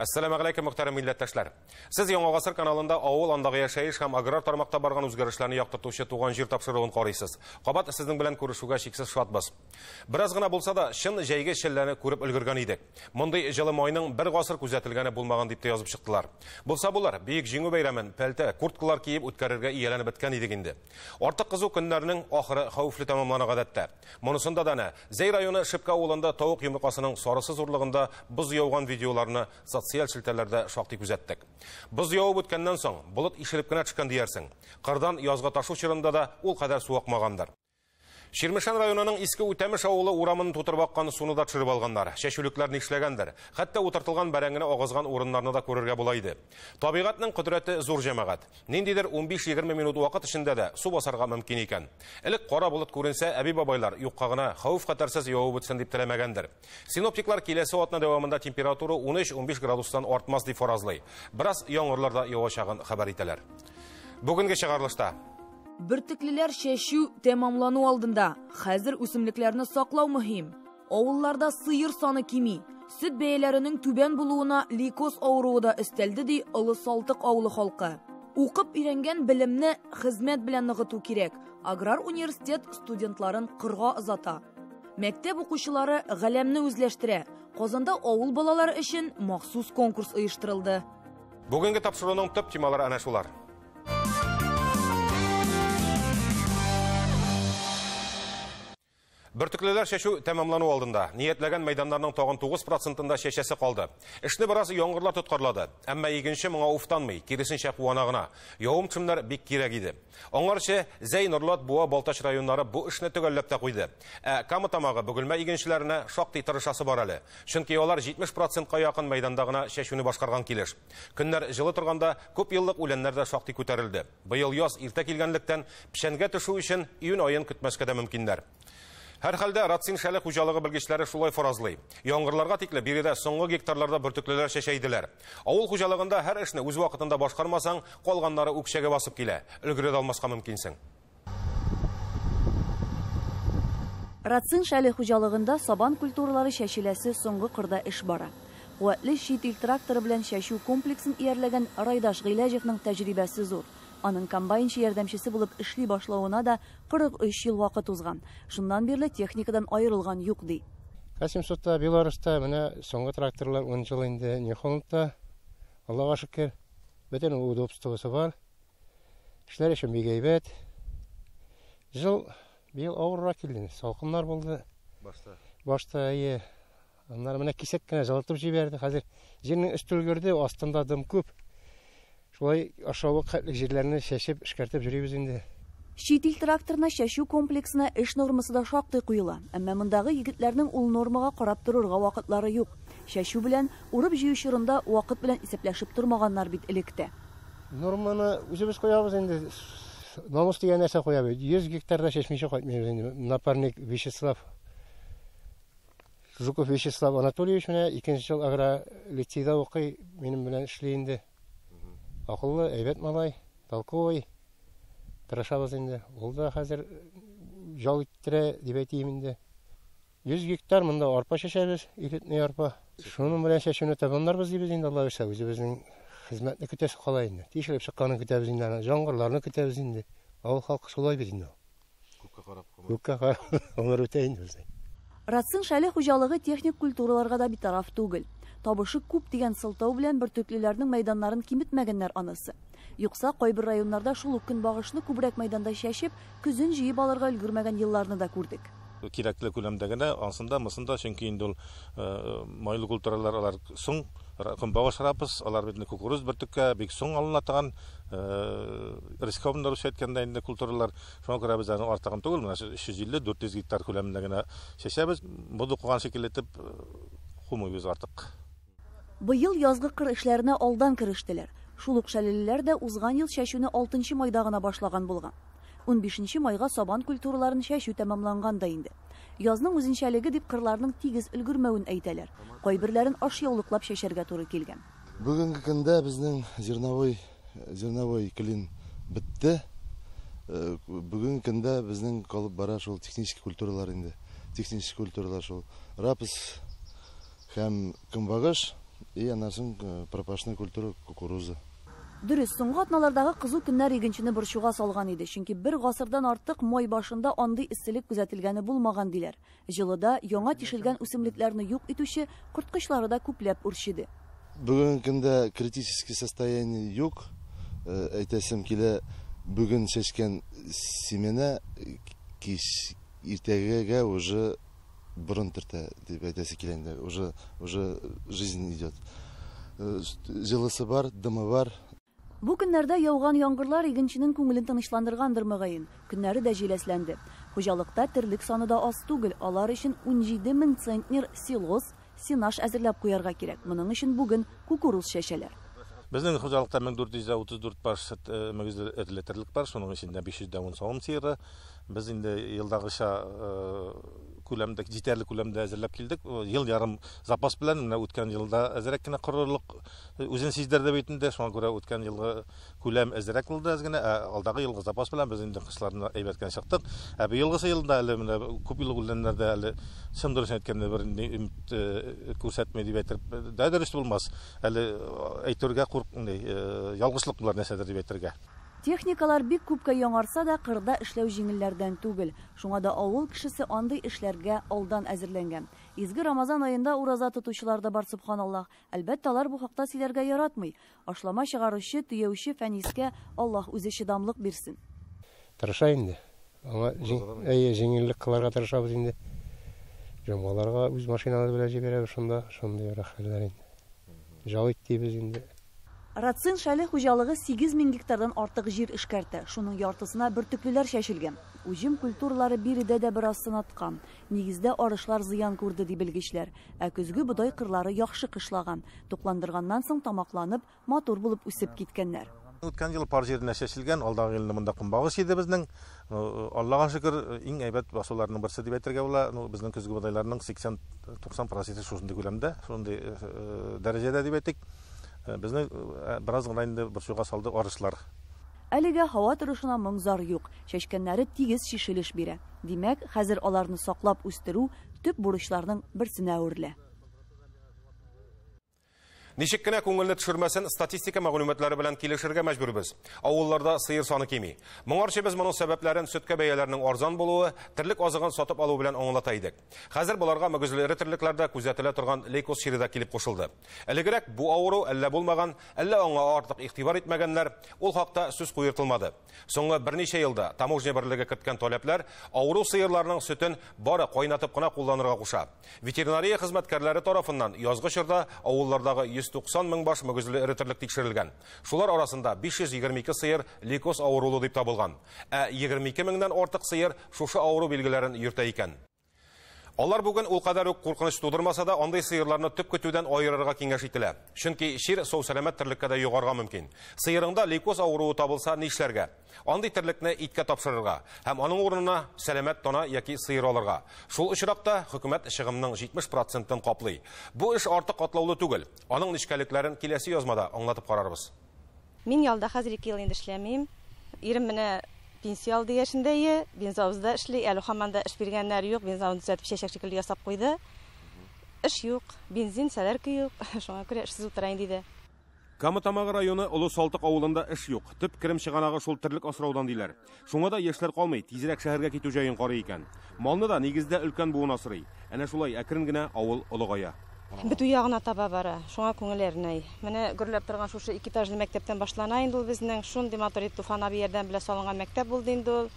Әссәламәгаләйкем, мөхтәрәм милләттәшләр. Сез Яңа Гасыр каналында авыл, андагы яшәеш һәм аграр тармакта барган үзгәрешләрне яктыртучы Туган җир тапшыруын карыйсыз. Кабат сезнең белән күрешүгә чиксез шатбыз. Бераз гына булса да, чын җәйге челләне күреп өлгергән идек. Мондый җылы майның бер гасыр күзәтелгәне булмаган дип тә язып чыктылар. Булса булыр, Бөек Җиңү бәйрәмен пәлтә, курткалар киеп үткәрергә ияләнеп беткән идек инде. Артык кызу көннәрнең ахыры хәвефле тәмамлана гадәттә. Монысында да әнә, Зәй районы Шепкә авылында тавык йомыркасының сарысы зурлыгында боз яуган видеоларны социаль челтәрләрдә шактый күзәттек. Боз явып үткәннән соң, болыт ишелеп кенә төшкән диярсең. Кырдан язгы ташу чорында да ул кадәр су акмагандыр. Чирмешән районының Иске Үтәмеш авылы урамын тутырып аккан суны да төшереп алганнар. Чәчүлекләр нишләгәндер. Хәтта утыртылган бәрәңгене агызган урыннарны да күрергә була иде. Табигатьнең кодрәте зур, җәмәгать. Ниндидер 15-20 минут вакыт эчендә дә су басарга мөмкин икән. Элек кара болыт күренсә, әби-бабайлар юкка гына хәвеф-хәтәрсез явып үтсен дип теләмәгәндер. Синоптиклар киләсе атна дәвамында температура 13-15 градустан артмас дип фаразлый. Бераз яңгырлар да явачагын хәбәр итәләр. Бүгенге чыгарылышта Бөртеклеләр чәчү тәмамлану алдында. Хәзер үсемлекләрне саклау мөһим. Авылларда сыер саны кими. Сөт бәяләренең түбән булуына лейкоз авыруы да өстәлде, ди Олы Салтык авылы халкы. Укып өйрәнгән белемне хезмәт белән ныгыту кирәк. Аграр университет студентларын кырга озата. Мәктәп укучылары галәмне үзләштерә. Казанда авыл балалары өчен махсус конкурс оештырылды. Бүгенге тапшыруның төп темалары әнә шулар. Бөртеклеләр чәчү тәмамлану алдында. Ниятләгән мәйданнарның тагын 9%-ында чәчәсе калды. Эшне бераз яңгырлар тоткарлады. Әмма игенче моңа уфтанмый, киресенчә куана гына. Явым-төшемнәр бик кирәк иде. Аңарчы Зәй, Норлат, Буа, Балтач районнары бу эшне төгәлләп тә куйды. Ә Кама Тамагы, Бөгелмә игенчеләренә шактый тырышасы бар әле. Чөнки алар 70%-ка якын мәйданда гына чәчүне башкарган килеш. Көннәр җылы торганда күп еллык үләннәр дә шактый күтәрелде. Быел яз иртә килгәнлектән печәнгә төшү өчен июнь аен көтмәскә дә мөмкиннәр. Һәрхәлдә Рацин Шәле хуҗалыгы белгечләре шулай фаразлый. Яңгырларга тикле биредә соңгы гектарларда бөртеклеләр чәчә иделәр. Авыл хуҗалыгында һәр эшне үз вакытында башкармасаң, калганнары үкчәгә басып килә. Өлгерә дә алмаска мөмкинсең. Рацин Шәле хуҗалыгында сабан культуралары чәчеләсе соңгы кырда эш бара. Куәтле чит ил тракторы белән чәчү комплексын иярләгән Райдаш Гыйләҗевның тәҗрибәсе зур. Аның комбайнчы ярдәмчесе булып эшли башлавына да 43 ел вакыт узган. Шуннан бирле техникадан аерылган юк, ди. Касимсутта, Беларуста менә соңгы тракторлар 10 ел инде Нихолдта. Аллага шөкер, бөтен удобствосы бар. Эшләр өчен бик әйбәт. Ел быел авыррак килде. Салкыннар булды. Башта. Башта, әйе. Аннары менә кисәк кенә җылытып җибәрде. Хәзер җирнең өсте өлгерде, астында дым күп. Шулай ашавык хәтлек җирләрне чәчеп, эшкәртеп йөрибез инде. Чит ил тракторына чәчү комплексына эш нормасы да шактый куела. Әмма мондагы егетләрнең ул нормага карап торырга вакытлары юк. Чәчү белән урып җыю чорында вакыт белән исәпләшеп тормаганнар бит электә. Норманы үзебез куябыз инде. Намус дигән нәрсә куябыз. 100 гектарда чәчмичә кайтмыйбыз инде. Напарник Вячеслав Жуков Вячеслав Анатольевич менә икенче ел агролицейда укый, минем белән эшли инде. Акыллы, әйбәт малай, толковый. Тырышабыз инде. Ул да хәзер ял иттерә дип әйтим инде. 100 гектар монда арпа чәчәбез, элитный арпа. Шуның белән чәчүне тәмамларбыз дибез инде, Алла бирсә, үзебезнең хезмәтне көтәсе кала инде. Тишелеп чыкканын көтәбез инде, аны, яңгырларны көтәбез инде. Авыл халкы шулай бит инде. Күккә карап гомер. Күккә карап гомер үтә инде безнең. Рацин Шәле хуҗалыгы техник культураларга да битараф түгел. Табышы күп дигән сылтау белән бөртеклеләрнең мәйданнарын киметмәгәннәр анысы. Юкса кайбер районнарда шул ук көнбагышны күбрәк мәйданда чәчеп, көзен җыеп алырга өлгермәгән елларны да күрдек. Кирәкле күләмдә генә, ансында, мысында, чөнки инде ул майлы культуралар алар соң, көнбагыш рапс, алар бит инде кукуруз бөртеккә бик соң алына торган, рискованно русча әйткәндә инде культуралар. Шуңа күрә без аны артыгын түгел, менә өч йөз илле, дүрт йөз гектар күләмендә генә чәчәбез. Боз укыган шикелле итеп кумыйбыз артык. Быел язгы кыр эшләренә алдан керештеләр. Шул ук шәлелеләр дә узган ел чәчүне 6 майда гына башлаган булган. 15 майга сабан культураларын чәчү тәмамланган да инде. Язның үзенчәлеге дип кырларның тигез өлгермәвен әйтәләр. Кайберләрен ашъяулыклап чәчәргә туры килгән. Бүгенге көндә безнең зерновой клин бетте. Бүгенге көндә безнең калып бара шул технический культуралар инде. Технический культуралар шул рапс һәм көнбагыш. И аннан соң пропашная культура кукуруза. Дөрес, соңгы атналардагы кызу көннәр игенчене борчуга салган иде, чөнки бер гасырдан артык май башында андый эсселек күзәтелгәне булмаган диләр. Җылыда яңа тишелгән үсемлекләрне юк итүче корткычлары да күпләп үрчеде. Бүгенге көндә критический состояние юк. Әйтәсем килә, бүген чәчкән семена кич иртәгәгә уже борын төртә дип әйтәсе килә инде. Уже жизнь идет. Җылысы бар, дымы бар. Бу көннәрдә яуган яңгырлар игенченең күңелен тынычландыргандыр мөгаен. Көннәре дә җиләсләнде. Хуҗалыкта терлек саны да аз түгел. Алар өчен 17 мең центнер силос, сенаж әзерләп куярга кирәк. Моның өчен бүген кукуруз чәчәләр. Безнең хуҗалыкта 1434 баш мөгезле эре терлек бар, шуның эчендә 510 савым сыеры. Без инде елдагыча күләмдә, җитәрлек күләмдә әзерләп килдек. Ел ярым запас белән, менә үткән елда әзрәк кенә корырлык үзен сиздерде бит инде, шуңа күрә үткән елгы күләм әзрәк булды әз генә, ә алдагы елгы запас белән без инде кышларны әйбәт кенә чыктык. Ә быелгысы елда әле менә күп еллык үләннәрдә әле чын дөресен әйткәндә бер инде өмет күрсәтми дип әйтер дә дөрес булмас. Әле әйтергә куркмый, ялгышлык булар нәрсәдер дип әйтергә. Техникалар бик күпкә яңарса да, кырда эшләү җиңелләрдән түгел. Шуңа да авыл кешесе андый эшләргә алдан әзерләнгән. Изге Рамазан аенда ураза тотучылар да бар, субханаллаһ. Әлбәттә, алар бу хакта сөйләргә яратмый. Ашлама чыгаручы, төяүче Фәнискә Аллаһ үзе чыдамлык бирсен. Тырыша инде. Аңа җиңеллек кылырга тырышабыз инде. Җомгаларга үз машиналары белән җибәрәбез шунда, шундый рәхәтләр инде. Жал итибез инде. Рацин Шәле хуҗалыгы 8000 гектардан артык җир эшкәртә. Шуның яртысына бөртеклеләр чәчелгән. Уҗым культуралары биредә дә бераз сынаткан. Нигездә арышлар зыян күрде ди белгечләр. Ә көзге бодай кырлары яхшы кышлаган. Тукландырганнан соң тамакланып, матур булып үсеп киткәннәр. Үткән ел пар җиренә чәчелгән, алдагы елны монда көнбагыш иде безнең. Аллага шөкер, иң әйбәт басуларның берсе дип әйтергә була. Безнең көзге бодайларның 80-90 проценты шушындый күләмдә, шундый дәрәҗәдә дип әйтик. Безне бераз гына инде борчуга салды арышлар. Әлегә һава торышына моң-зар юк. Чәчкәннәре тигез чишелеш бирә. Димәк, хәзер аларны саклап үстерү төп бурычларның берсенә әверелә. Ничек кенә күңелне төшермәсен, статистика мәгълүматлары белән килешергә мәҗбүрбез. Авылларда сыер саны кими. Моңарчы без моның сәбәпләрен сөткә бәяләрнең арзан булуы, терлек азыгын сатып алу белән аңлата идек. Хәзер боларга мөгезле эре терлекләрдә күзәтелә торган лейкоз чире дә килеп кушылды. Элегрәк бу авыру әллә булмаган, әллә аңа артык игътибар итмәгәннәр, ул хакта сүз куертылмады. Соңгы берничә елда таможня берлеге керткән таләпләр авыру сыерларның сөтен бары кайнатып кына кулланырга куша. Ветеринария хезмәткәрләре тарафыннан язгы чорда авыллардагы 190 мең баш мөгезле эре терлек тикшерелгән. Шулар арасында 522 сыер лейкоз авырулы дип табылган. Ә 22 меңнән артык сыер шушы авыру билгеләрен йөртә икән. Алар бүген ул кадәр үк куркыныч тудырмаса да, андый сыерларны төп көтүдән аерырга киңәш ителә. Чөнки чир сау сәламәт терлеккә дә йогарга мөмкин. Сыерыңда лейкоз авыруы табылса нишләргә? Андый терлекне иткә тапшырырга һәм аның урынына сәламәт тана яки сыер алырга. Шул очракта хөкүмәт чыгымның 70%-ын каплый. Бу эш артык катлаулы түгел. Аның нечкәлекләрен киләсе язмада аңлатып карарбыз. Мин ялда хәзер 2 ел инде эшләмим. Ирем менә пенсия алды яшендәе, бензовозда эшли, әле һаман да эш биргәннәр юк, бензовозны төзәтеп чәчәк шикелле ясап куйды. Эш юк, бензин, солярка юк, шуңа күрә эшсез утыра инде диде. Кама Тамагы районы Олы Салтык авылында эш юк. Төп керем чыганагы шул терлек асраудан диләр. Шуңа да яшьләр калмый, тизрәк шәһәргә китү җаен карый икән. Малны да нигездә өлкән буын асрый. Әнә шулай әкрен генә авыл олыгая. Бөтү ягына таба бара, шуңа күңел әрнәй. Менә гөрләп торган шушы ике этажлы мәктәптән башлана инде ул безнең. Шундый матур итеп Туфан абый ярдәм белән салынган мәктәп булды инде ул.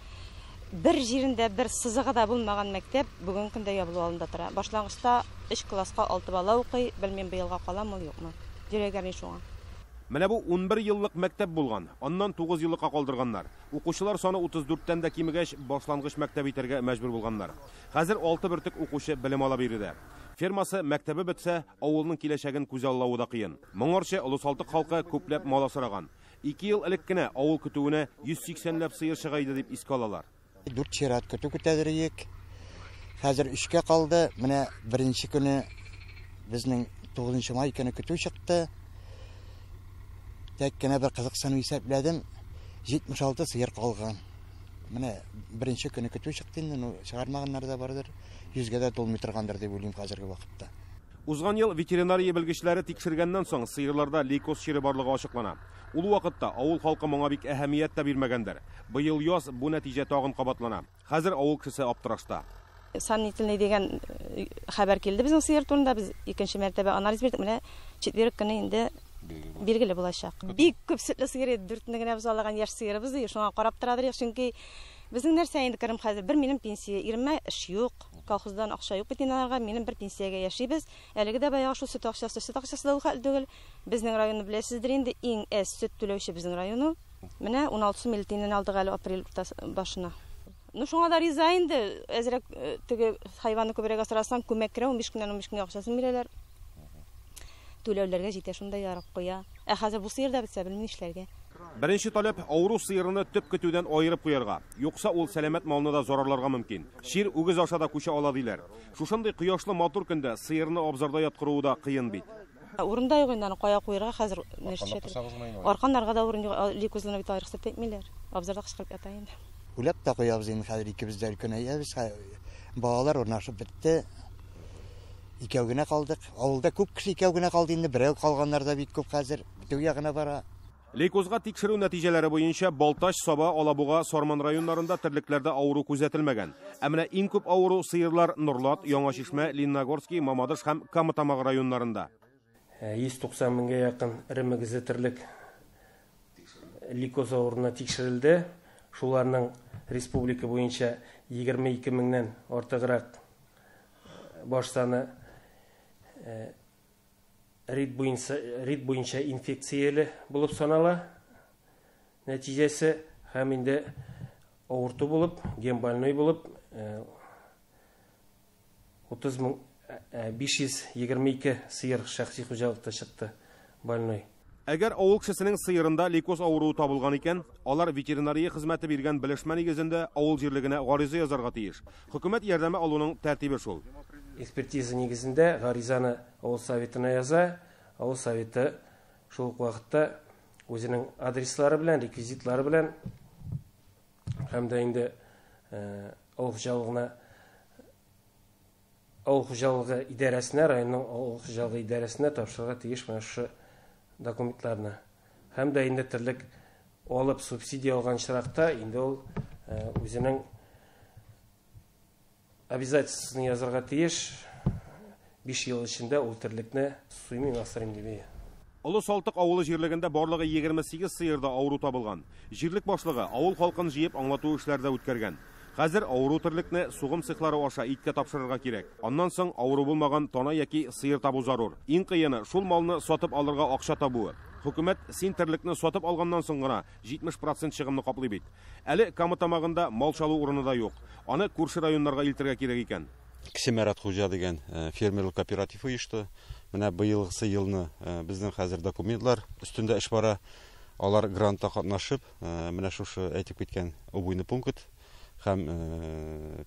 Бер җирендә бер сызыгы да булмаган мәктәп бүген көндә ябылу алдында тора. Башлангычта 3 класска 6 бала укый, белмим быелга каламы ул юкмы. Йөрәк әрни шуңа. Менә бу 11 еллык мәктәп булган, аннан 9 еллыкка калдырганнар. Укучылар саны 34-тән дә кимегәч, башлангыч мәктәп итәргә мәҗбүр булганнар. Хәзер 6 бөртек укучы белем ала биредә. Фермасы мәктәбе бетсә, авылның киләчәген күз аллавы да кыен. Моңарчы Олы Салтык халкы күпләп мал асраган. 2 ел элек кенә авыл көтүенә 180ләп сыер чыга иде дип искә алалар. 4 чират көтү көтәдер идек. Хәзер 3-кә калды. Менә беренче көне безнең 9 май көне көтү чыкты. Тәк кенә бер кызыксыну исәпләдем. 76 сыер калган. Менә беренче көне көтү чыкты инде, ну, чыгармаганнар да бардыр. 100гә дә тулмый торгандыр дип уйлыйм хәзерге вакытта. Узган ел ветеринария белгечләре тикшергәннән соң сыерларда лейкоз чире барлыгы ачыклана. Ул вакытта авыл халкы моңа бик әһәмият тә бирмәгәндер. Быел яз бу нәтиҗә тагын кабатлана. Хәзер авыл кешесе аптырашта. Сомнительный дигән хәбәр килде безнең сыер турында. Без икенче мәртәбә анализ бирдек. Менә четверг көне инде билгеле булачак. Бик күп сөтле сыер иде, дүртне генә без алаган яшь сыерыбыз ди, шуңа карап торадыр, чөнки безнең нәрсә инде керем хәзер, бер минем пенсия, иремә эш юк, колхоздан акча юк бит инде аларга, минем бер пенсиягә яшибез. Әлеге дә баягы шул сөт акчасы, сөт акчасы да ул хәл түгел. Безнең районны беләсездер инде, иң әз сөт түләүче безнең районы. Менә 16 сум 50 тиеннән алдык әле апрель башына. Ну, шуңа да риза инде, әзрәк теге хайванны күбрәк асрасаң, күмәк керә, 15 көннән 15 көнгә акчасын бирәләр. Түләүләргә җитә, шунда ярап куя. Ә хәзер бу сыер да бетсә, белмим нишләргә. Беренче таләп авыру сыерны төп көтүдән аерып куярга. Юкса ул сәламәт малны да зарарларга мөмкин. Чир үгез аша да күчә ала диләр. Шушындый кояшлы матур көндә сыерны абзарда яткыруы да кыен бит. Урында юк инде, аны кая куярга хәзер нәрсә? Арканнарга да урын юк, лейкозларны бит рөхсәт итмиләр. Абзарда кычкырып ята инде. Үләп тә куябыз инде хәзер, икебез дә өлкәнәябез. Балалар урнашып бетте. Икәү генә калдык. Авылда күп кеше икәү генә калды инде, берәү калганнар да бик күп хәзер. Бетү ягына бара. Лейкозга тикшерү нәтиҗәләре буенча Балтач, Саба, Алабуга, Сарман районнарында терлекләрдә авыру күзәтелмәгән. Ә менә иң күп авыру сыерлар Норлат, Яңа Чишмә, Лениногорский, Мамадыш һәм Кама Тамагы районнарында. 190 меңгә якын эре мөгезле терлек лейкоз авыруына тикшерелде. Шуларның республика буенча 22 меңнән артыграк баш саны рит буенча инфекцияле булып санала. Нәтиҗәсе һәм инде авырту булып, гембольной булып 30 522 сыер шәхси хуҗалыкта чыкты больной. Әгәр авыл кешесенең сыерында лейкоз авыруы табылган икән, алар ветеринария хезмәте биргән белешмә нигезендә авыл җирлегенә гариза язарга тиеш. Хөкүмәт ярдәме алуның тәртибе шул. Экспертиза нигезендә гаризаны авыл советына яза, авыл советы шул ук вакытта үзенең адреслары белән, реквизитлары белән һәм дә инде авыл хуҗалыгы идарәсенә, районның авыл хуҗалыгы идарәсенә тапшырырга тиеш менә шушы документларны. Һәм дә инде терлек алып субсидия алган очракта инде ул үзенең обязательствосын язарга тиеш. 5 ел эчендә ул терлекне суймыйм, асрыйм дип. Олы Салтык авылы җирлегендә барлыгы 28 сыерда авыру табылган. Җирлек башлыгы авыл халкын җыеп аңлату эшләре дә үткәргән. Хәзер авыру терлекне сугым цехлары аша иткә тапшырырга кирәк. Аннан соң авыру булмаган тана яки сыер табу зарур. Иң кыены шул малны сатып алырга акча табуы. Хөкүмәт син терлекне сатып алганнан соң гына 70% чыгымны каплый бит. Әле Кама Тамагында мал чалу урыны да юк. Аны күрше районнарга илтергә кирәк икән. Кече Мәрәт Хуҗа дигән фермерлык кооперативы оешты. Менә быелгысы елны безнең хәзер документлар өстендә эш бара. Алар грантта катнашып, менә шушы әйтеп киткән убойный пункт һәм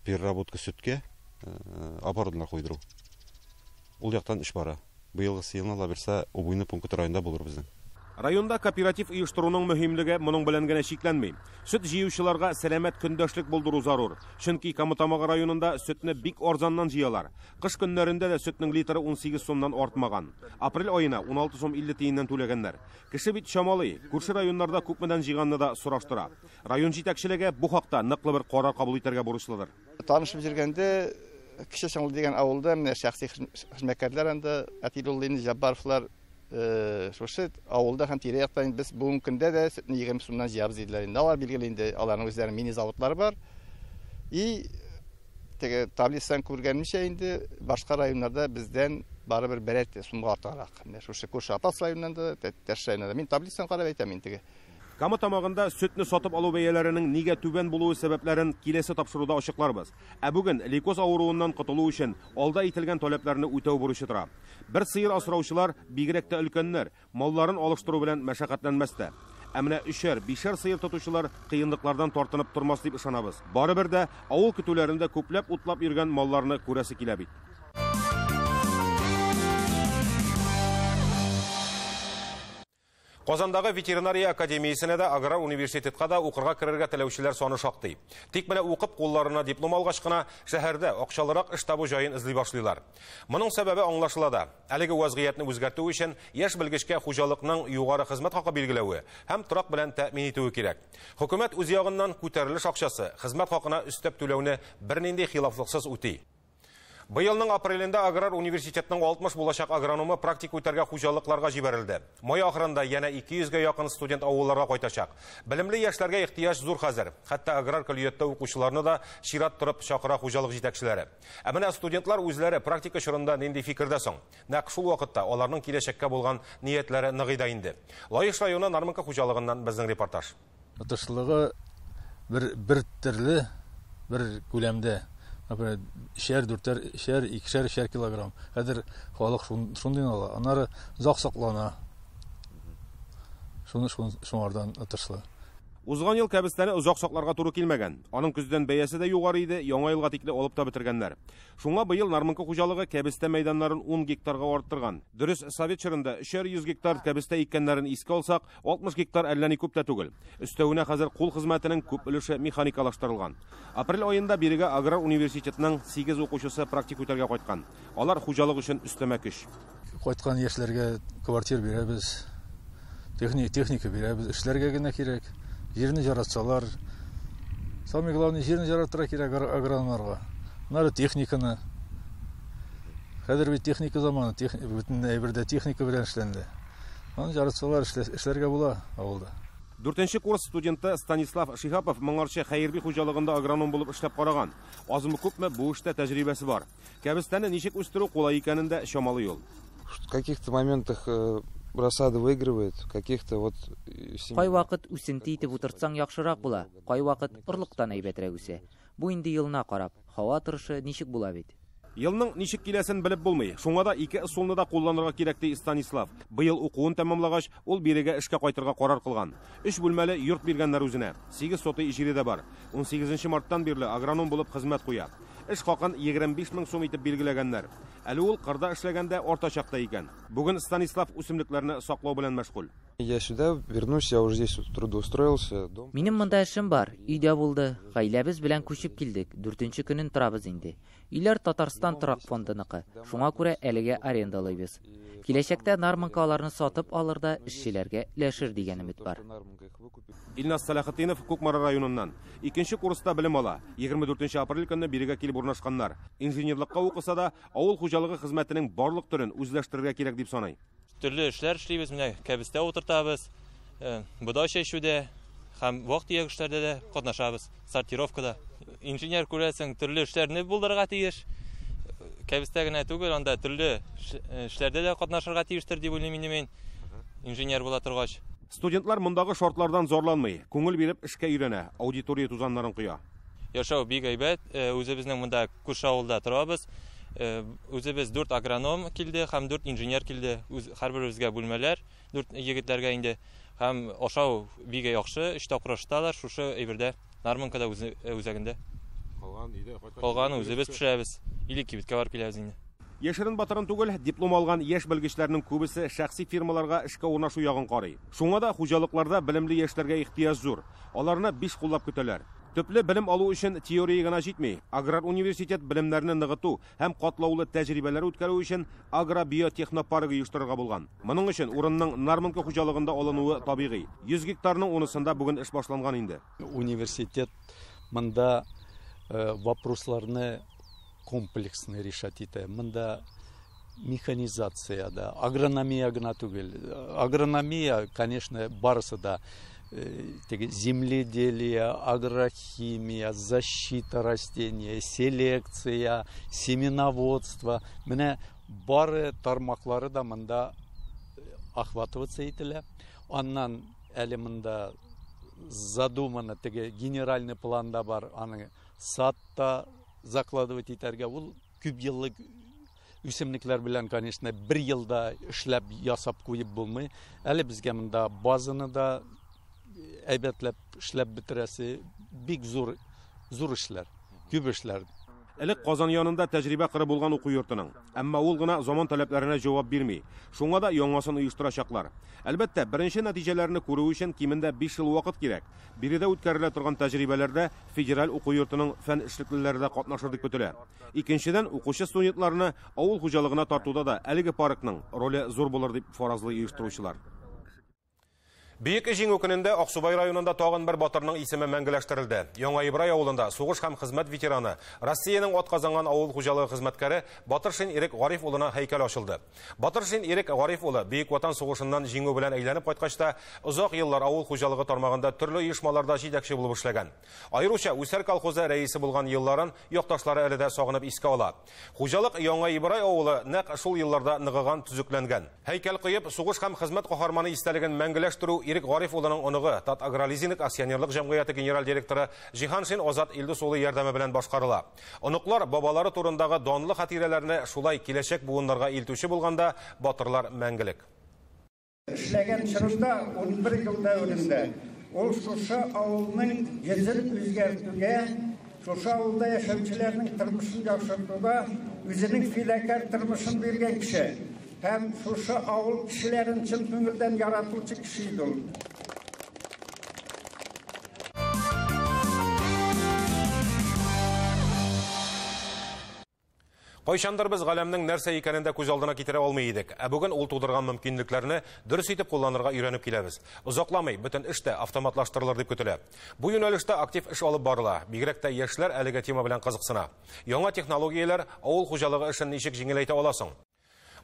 переработка сөткә оборудование куйдыру. Ул яктан эш бара. Быелгысы елны ла бирсә убойный пункт районда булыр безнең. Районда кооператив оештыруның мөһимлеге моның белән генә чикләнми. Сөт җыючыларга сәламәт көндәшлек булдыру зарур. Чөнки Кама Тамагы районында сөтне бик арзаннан җыялар. Кыш көннәрендә дә сөтнең литры 18 сумнан артмаган. Апрель аена 16 сум 50 тиеннән түләгәннәр. Кеше бит чамалый, күрше районнарда күпмедән җыйганны да сораштыра. Район җитәкчелеге бу хакта ныклы бер карар кабул итәргә бурычлыдыр. Танышып йөргәндә Кече Чаңлы дигән авылда менә шәхси хезмәткәрләр анда Атилуллин, Җаббаровлар шушы авылда һәм тирә-якта инде без бүгенге көндә дә сөтне 20 сумнан җыябыз диделәр инде. Алар билгеле инде аларның үзләренең мини заводлары бар. И теге таблицадан күргәнемчә инде башка районнарда бездән барыбер берәр сумга артыграк. Менә шушы күрше Апас районыннан да, Тәтеш районыннан да. Мин таблицадан карап әйтәм инде теге. Кама Тамагында сөтне сатып алу бәяләренең нигә түбән булуы сәбәпләрен киләсе тапшыруда ачыкларбыз. Ә бүген лейкоз авыруыннан котылу өчен алда әйтелгән таләпләрне үтәү бурычы тора. Бер сыер асраучылар, бигрәк тә өлкәннәр, малларын алыштыру белән мәшәкатьләнмәстә. Ә менә өчәр, бишәр сыер тотучылар кыенлыклардан тартынып тормас дип ышанабыз. Барыбер дә авыл көтүләрендә күпләп утлап йөргән малларны күрәсе килә бит. Казандагы ветеринария академиясенә дә, аграр университетка да укырга керергә теләүчеләр саны шактый. Тик менә укып кулларына диплом алгач кына шәһәрдә акчалырак эш табу җаен эзли башлыйлар. Моның сәбәбе аңлашыла да. Әлеге вазгыятьне үзгәртү өчен яшь белгечкә хуҗалыкның югары хезмәт хакы билгеләве һәм торак белән тәэмин итүе кирәк. Хөкүмәт үз ягыннан күтәрелеш акчасы, хезмәт хакына өстәп түләүне бернинди хилафлыксыз үти. Быелның апрелендә аграр университетның 60 булачак агрономы практик үтәргә хуҗалыкларга җибәрелде. Май ахырында янә 200гә якын студент авылларга кайтачак. Белемле яшьләргә ихтыяҗ зур хәзер. Хәтта аграр көллияттә укучыларны да чират торып чакыра хуҗалык җитәкчеләре. Ә менә студентлар үзләре практика чорында нинди фикердә соң? Нәкъ шул вакытта аларның киләчәккә булган ниятләре ныгый да инде. Лаеш районы Нармонка хуҗалыгыннан безнең репортаж. Отышлыгы бер төрле, бер күләмдә. Например, 3-әр, 4-әр, 3-әр, 2-шәр, 3-әр килограмм. Хәзер халык шундый ала. Аннары озак саклана. Шуңардан отышлы. Узган ел кәбестәне озак сакларга туры килмәгән. Аның көздән бәясе дә югары иде, яңа елга тикле алып та бетергәннәр. Шуңа быел Нармонка хуҗалыгы кәбестә мәйданнарын 10 гектарга арттырган. Дөрес, совет чорында 300 гектар кәбестә иккәннәрен искә алсак, 60 гектар әллә ни күп тә түгел. Өстәвенә хәзер кул хезмәтенең күп өлеше механикалаштырылган. Апрель аенда бирегә аграр университетның 8 укучысы практик үтәргә кайткан. Алар хуҗалык өчен өстәмә көч. Кайткан яшьләргә квартир бирәбез, техника бирәбез, эшләргә генә кирәк. Җирне яратсалар, самое главное, җирне яратырга кирәк агрономнарга. Аннары техниканы. Хәзер бит техника заманы, бөтен әйбердә техника белән эшләнде. Аны яратсалар, эшләргә була авылда. 4-нче курс студенты Станислав Шихапов моңарчы Хәерби хуҗалыгында агроном булып эшләп караган. Азмы күпме бу эштә тәҗрибәсе бар. Кәбестәне ничек үстерү кулай икәнен дә чамалый ул. В каких-то моментах рассада выигрывает, каких-то вот Кай вакыт үсенте итеп утыртсаң яхшырак була, кай вакыт орлыктан әйбәтрәк үсә. Бу инде елына карап, һава торышы ничек була бит. Елның ничек киләсен белеп булмый. Шуңа да ике ысулны да кулланырга кирәк, ди Станислав. Быел укуын тәмамлагач, ул бирегә эшкә кайтырга карар кылган. 3 бүлмәле йорт биргәннәр үзенә. 8 сотый җире дә бар. 18 марттан бирле агроном булып хезмәт куя. Эш хакын 25 мең сум итеп билгеләгәннәр. Әле ул кырда эшләгәндә артачак та икән. Бүген Станислав үсемлекләрне саклау белән мәшгуль. Я сюда вернусь, я уже здесь трудоустроился. Минем монда эшем бар, өйдә булды. Гаиләбез белән күчеп килдек. 4-нче көнен торабыз инде. Өйләр Татарстан торак фондыныкы. Шуңа күрә әлегә арендалыйбыз. Киләчәктә Нармонка аларны сатып алыр да эшчеләргә өләшер дигән өмет бар. Илназ Салахетдинов Кукмара районыннан. 2-нче курста белем ала. 24 апрель көнне бирегә килеп урнашканнар. Инженерлыкка укыса да, авыл хуҗалыгы хезмәтенең барлык төрен үзләштерергә кирәк дип саный. Төрле эшләр эшлибез, менә кәбестә утыртабыз, бодай чәчүдә һәм вак-төяк эшләрдә дә катнашабыз, сортировкада. Инженер күрәсең, төрле эшләрне булдырырга тиеш. Кәбестә генә түгел, анда төрле эшләрдә дә катнашырга тиештер дип уйлыйм инде мин, инженер була торгач. Студентлар мондагы шартлардан зарланмый, күңел биреп эшкә өйрәнә, аудитория тузаннарын коя. Яшәү бик әйбәт, үзебезнең монда күрше авылда торабыз. Үзебез 4 агроном килде һәм 4 инженер килде. Һәрберебезгә бүлмәләр, 4 егетләргә инде. Һәм ашау бик яхшы, 3 тапкыр ашаталар шушы әйбердә, Нармонкада үзәгендә. Калган өйдә кайткач Калганы үзебез пешерәбез, или кибеткә барып киләбез инде. Яшерен батырын түгел, диплом алган яшь белгечләрнең күбесе шәхси фирмаларга эшкә урнашу ягын карый. Шуңа да хуҗалыкларда белемле яшьләргә ихтыяҗ зур. Аларны 5 куллап көтәләр. Төпле белем алу өчен теория гына җитми. Аграр университет белемнәрне ныгыту һәм катлаулы тәҗрибәләр үткәрү өчен агробиотехнопарк оештырырга булган. Моның өчен урынның Нармонка хуҗалыгында алынуы табигый. 100 гектарның унысында бүген эш башланган инде. Университет монда вопросларны комплексно решать итә. Монда механизация да, агрономия гына түгел. Агрономия, конечно, барысы да теге земледелие, агрохимия, защита растения, селекция, семеноводство. Менә бары тармаклары да монда охватываться ителә. Аннан әле монда задумано теге генеральный планда бар, аны садта закладывать итәргә. Ул күп еллык үсемлекләр белән, конечно, бер елда эшләп ясап куеп булмый. Әле безгә монда базаны да әйбәтләп эшләп бетерәсе, бик зур, зур эшләр, күп эшләр. Элек Казан янында тәҗрибә кыры булган уку йортының. Әмма ул гына заман таләпләренә җавап бирми. Шуңа да яңасын оештырачаклар. Әлбәттә, беренче нәтиҗәләрне күрү өчен кимендә 5 ел вакыт кирәк. Биредә үткәрелә торган тәҗрибәләрдә федераль уку йортының фән эшлеклеләре дә катнашыр дип көтелә. Икенчедән, укучы студентларны авыл хуҗалыгына тартуда да әлеге паркның роле зур булыр дип фаразлый оештыручылар. Бөек Җиңү көнендә Аксубай районында тагын бер батырның исеме мәңгеләштерелде. Яңа Ибрай авылында сугыш һәм хезмәт ветераны, Россиянең атказанган авыл хуҗалыгы хезмәткәре Батыршин Ирек Гариф улына һәйкәл ачылды. Батыршин Ирек Гариф улы Бөек Ватан сугышыннан җиңү белән әйләнеп кайткач та озак еллар авыл хуҗалыгы тармагында төрле оешмаларда җитәкче булып эшләгән. Аеруча Үсәр колхозы рәисе булган елларын якташлары әле дә сагынып искә ала. Хуҗалык Яңа Ибрай авылы нәкъ шул елларда ныгыган, төзекләнгән. Һәйкәл куеп, сугыш һәм хезмәт каһарманы истәлеген мәңгеләштерү Ирек Гариф улының оныгы, Татагролизинг акционерлык җәмгыяте генераль директоры Җиһаншин Азат Илдус улы ярдәме белән башкарыла. Оныклар бабалары турындагы данлы хатирәләрне шулай киләчәк буыннарга илтүче булганда батырлар мәңгелек. Эшләгән чорында 11 ел дәверендә ул шушы авылның йөзен үзгәртүгә, шушы авылда яшәүчеләрнең тормышын яхшыртуга үзенең фидакарь тормышын биргән кеше. Һәм шушы авыл кешеләрен чын күңелдән яратучы кеше иде ул. Кайчандыр без галәмнең нәрсә икәнен дә күз алдына китерә алмый идек. Ә бүген ул тудырган мөмкинлекләрне дөрес итеп кулланырга өйрәнеп киләбез. Озакламый бөтен эш тә автоматлаштырылыр дип көтелә. Бу юнәлештә актив эш алып барыла. Бигрәк тә яшьләр әлеге тема белән кызыксына. Яңа технологияләр авыл хуҗалыгы эшен ничек җиңеләйтә ала соң?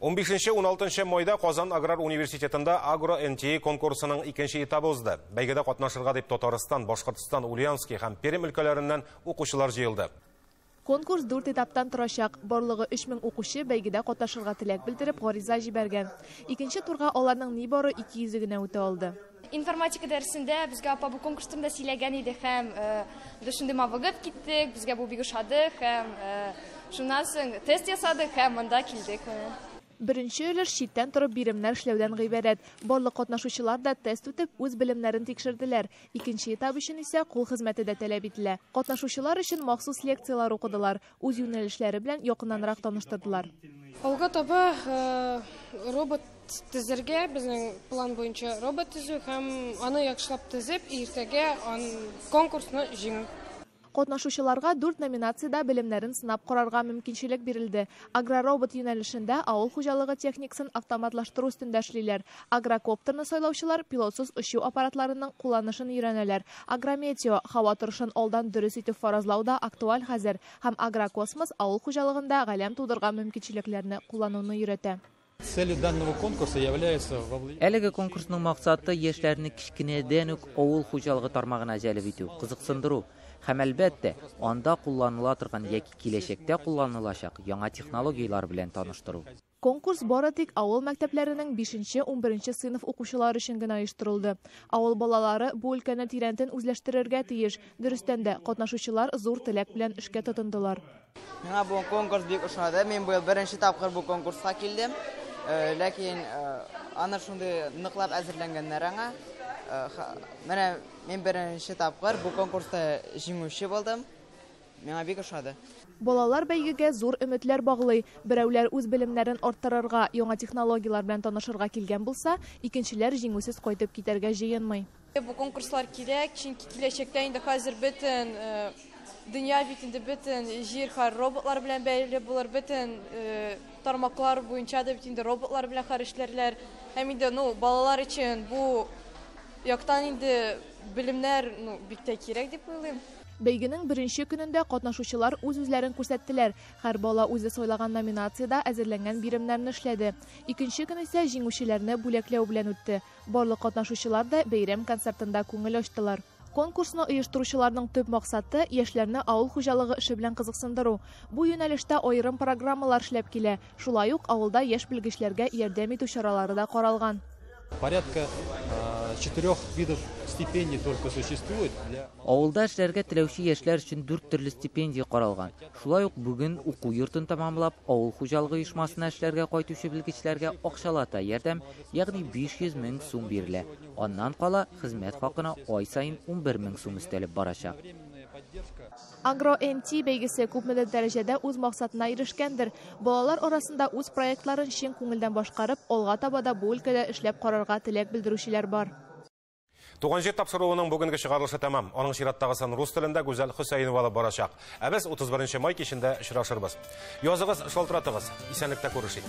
15-16 майда Казан аграр университетында Агро НТИ конкурсының икенче этабы узды. Бәйгедә катнашырга дип Татарстан, Башкортстан, Ульяновский һәм Пермь өлкәләреннән укучылар җыелды. Конкурс 4 этаптан торачак. Барлыгы 3000 укучы бәйгедә катнашырга теләк белдереп гариза җибәргән. Икенче турга аларның нибары 200 генә үтә алды. Информатика дәресендә безгә апа бу конкурс турында сөйләгән иде һәм без шундый мавыгып киттек, безгә бу бик ошады һәм шуннан соң тест ясадык һәм монда килдек. Беренче өлеш читтән торып биремнәр эшләүдән гыйбарәт. Барлык катнашучылар да тест үтеп, үз белемнәрен тикшерделәр. Икенче этап өчен исә кул хезмәте дә таләп ителә. Катнашучылар өчен махсус лекцияләр укыдылар, үз юнәлешләре белән якыннанрак таныштырдылар. Алга таба робот төзергә, безнең план буенча робот төзү һәм аны яхшылап төзеп, иртәгә конкурсны җиңү. Катнашучыларга 4 номинациядә белемнәрен сынап карарга мөмкинчелек бирелде. Агроробот юнәлешендә авыл хуҗалыгы техникасын автоматлаштыру өстендә эшлиләр. Агрокоптерны сайлаучылар пилотсыз очу аппаратларының кулланышын өйрәнәләр. Агрометео һава торышын алдан дөрес итеп фаразлау да актуаль хәзер һәм агрокосмос авыл хуҗалыгында галәм тудырган мөмкинчелекләрне куллануны өйрәтә. Целью данного конкурса является Әлеге конкурсның максаты яшьләрне кечкенәдән үк авыл хуҗалыгы тармагына җәлеп итү, кызыксындыру һәм әлбәттә, анда кулланыла торган яки киләчәктә кулланылачак яңа технологияләр белән таныштыру. Конкурс бары тик авыл мәктәпләренең 5-11 сыйныф укучылары өчен генә оештырылды. Авыл балалары бу өлкәне тирәнтен үзләштерергә тиеш. Дөрестән дә, катнашучылар зур теләк белән эшкә тотындылар. Миңа бу конкурс бик ошады. Мин быел беренче тапкыр бу конкурска килдем. Ләкин аны шундый ныклап әзерләнгәннәр аңа. Менә мин беренче тапкыр бу конкурста җиңүче булдым. Миңа бик ошады. Балалар бәйгегә зур өметләр баглый. Берәүләр үз белемнәрен арттырырга, яңа технологияләр белән танышырга килгән булса, икенчеләр җиңүсез кайтып китәргә җыенмый. Бу конкурслар кирәк, чөнки киләчәктә инде хәзер бөтен дөнья бит инде бөтен җир хәр роботлар белән бәйле булыр, бөтен тармаклар буенча да бит инде роботлар белән хәр эшләрләр. Һәм инде, балалар өчен бу яктан инде белемнәр, бик тә кирәк дип уйлыйм. Бәйгенең беренче көнендә катнашучылар үз-үзләрен күрсәттеләр. Һәр бала үзе сайлаган номинациядә әзерләнгән биремнәрне эшләде. Икенче көн исә җиңүчеләрне бүләкләү белән үтте. Барлык катнашучылар да бәйрәм концертында күңел ачтылар. Конкурсны оештыручыларның төп максаты яшьләрне авыл хуҗалыгы эше белән кызыксындыру. Бу юнәлештә аерым программалар эшләп килә. Шулай ук авылда яшь белгечләргә ярдәм итү чаралары да каралган. Порядка 4 видов стипендий только существует. Авылда эшләргә теләүче яшьләр өчен 4 төрле стипендия каралган. Шулай ук бүген уку йортын тәмамлап, авыл хуҗалыгы оешмасына эшләргә кайтучы белгечләргә акчалата ярдәм, ягъни 500 мең сум бирелә. Аннан кала хезмәт хакына ай саен 11 мең сум өстәлеп барачак. Агро НТ бәйгесе күпмедер дәрәҗәдә үз максатына ирешкәндер. Балалар арасында үз проектларын чын күңелдән башкарып, алга таба да бу өлкәдә эшләп карарга теләк белдерүчеләр бар. Туган җир тапшыруының бүгенге чыгарылышы тәмам. Аның чираттагысын рус телендә Гүзәл Хөсәенова алып барачак. Ә без 31 май кичендә очрашырбыз. Языгыз, шалтыратыгыз. Исәнлектә күрешик.